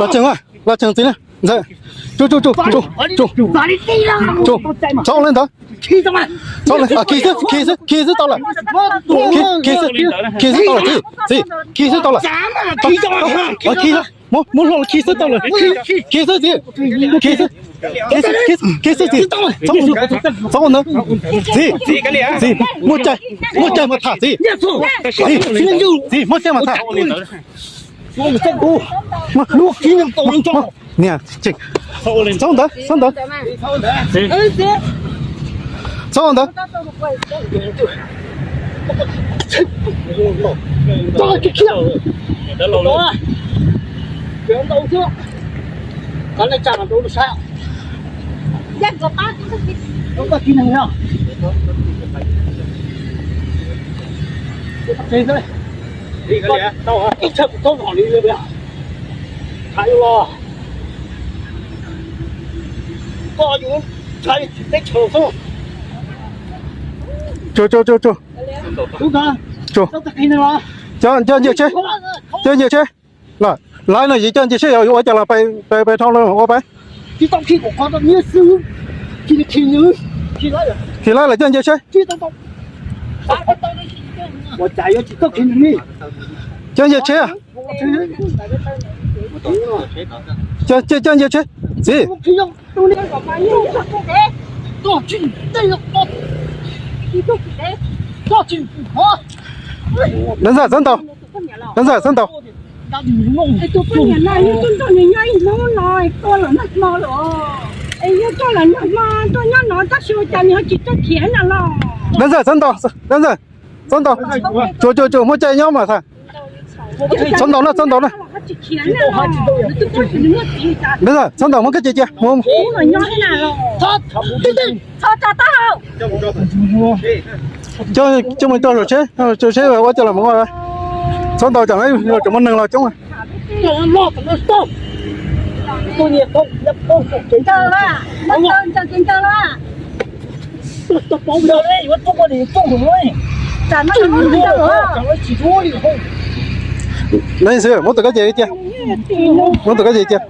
Los tsees, los tsees txiv na, ntxawm. Tsuj, tsuj, tsuj, tsuj, tsuj, txhob ua li ntawd. Txhob ua li, khi xwb, khi xwb, khi xwb tau lawm. Khi xwb, khi xwb tau lawm txiv, txiv, khi xwb tau lawm. Khi xwb, muab, muab hlo khi xwb tau lawm. Khi xwb txiv, khi xwb, khi xwb, khi xwb txiv. Txhob ua ntawd txiv, txiv, muaj cai, muaj cai mas tham txiv. Txiv, txiv, muaj cai mas tham. Niam, txhob ntawd, txhob ntawd. Txhob ntawd. Ib txhia kuv txhob vom li, koj yuav ntshai teb chaws xwb. Tsuag, tsuag, tsuag, tsuag. Cov nce tsheb, cov nce tsheb. Lawv no yus coj nce tsheb yuav ua cas los pais dhau ua pais. Khi lawv los coj nce tsheb. Coj nce tsheb. Coj nce tsheb txiv. Deev ntxawm txhob ntaus, deev ntxawm txhob ntaus. Tus poj niam no yog tuaj nrog nws nyob ib hnub no tuaj los nag hmo lawm. Es yog tuaj los nag hmo tuaj nyob no tab sis ua cas nws ho tsis tuaj khiav na los? Deev ntxawm txhob ntaus, deev ntxawm txhob ntaus. Tsuag, tsuag, tsuag, muaj cai nyob mas tham. Txhob ntaus na, txhob ntaus na. Deev ntxawm txhob ntaus, muab koj cai cia. Coj, coj mus rau saum tsheb, saum tsheb ua cas los mus ua. Txhob ntaus tsam los tseem muaj neeg los coob. Muab tus koj cai cia, muab tus koj cai cia.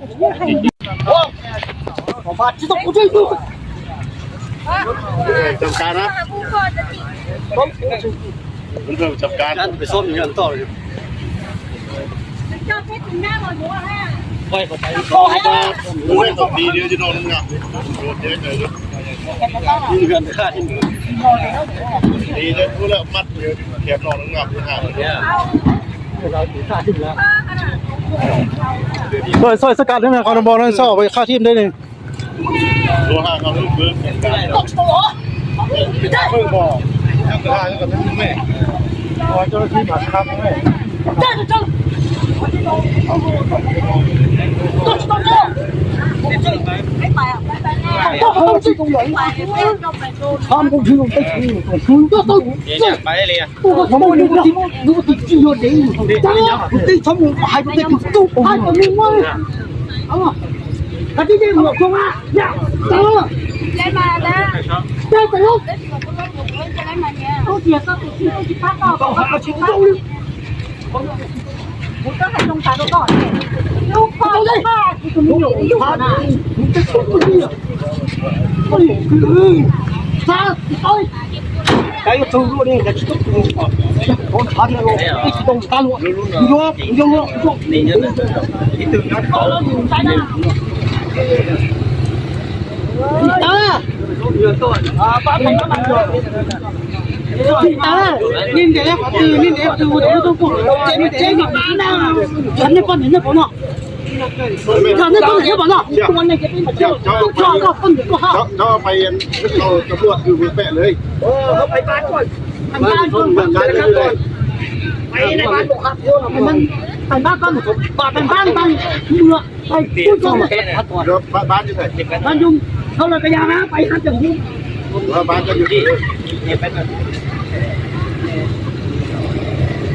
Xoj xoj kas thiab, qhov npog no xoj qhaj thiab ntev li.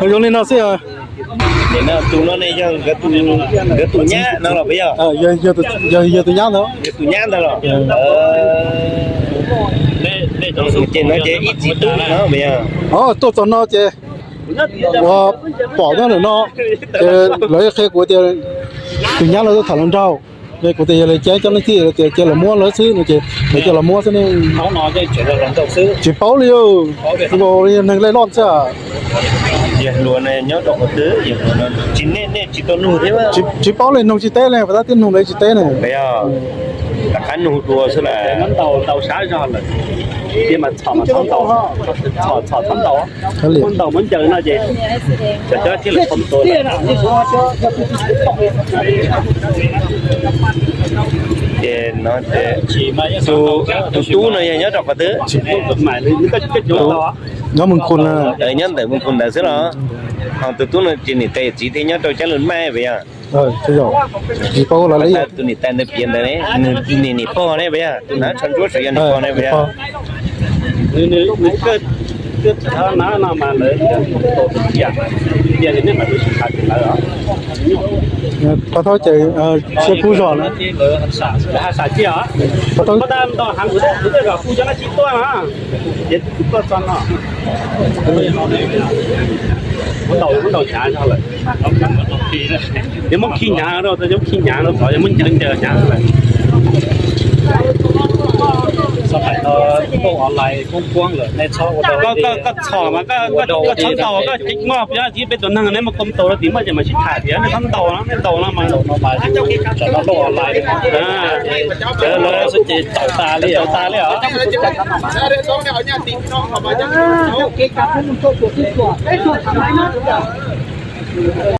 Zoo li no xwb. Tus no ne yog nkawd tus nyab no los puas yog? Yog yog tus nyab ntawd. Yog tus nyab ntawd los? Ces no ces ib txiv tub no puas yog? Tuaj txog no ces uas pom nyob ntawm no ces lawv qhia kuv tias tus nyab lawv tuaj tham hluas nraug, ces kuv tias yog li cas cov leej twg tias cia lawv muab lawv xwb no ces lawv cia los muab xwb ne. Tsis paub li, neeg lej loj xwb. Tsis paub li, nug tsis teb li, puas tab tib nug li tsis teb ne. Rov qab nug dua xwb las. Muab ntaus tau sab zog lawm, ces mas txhom mas txhob ntaus, txhom txhob ntaus, muab ntaus muab ncaws no ces cov cov thiaj li txhob ntaus. Ces no ces tus tub no yog nyob rau qhov twg? Nyob Moos Khus. Nyob ntawm Moos Khus ntawd xwb los? Ho tus tub no ces niam tais txiv thiaj nyob rau Cab Lus Maij puas yog? Tsis paub li. Tus niam tais ntawd piav ntawd, nws niam pog ne puas yog? Tus hnav tsho ntsuab saum yog niam pog ne puas yog? Pab thaub ces siab kub zog na. Pab thaub, muab ntaus hnyav zog lawm. Yuav muab khi hnyav rau, yuav khi hnyav rau tod, yuav muab ncaws ncaws hnyav lawm. Koj txhom mas koj txhob ntaus, koj tsis muaj, yog tsis peb tus neeg neb muaj koj ntaus rau tim muaj ces mas sib tham tias nej txhob ntaus no, nej ntaus no mas. Lawv xwb ces txaus tas li, txaus tas li os.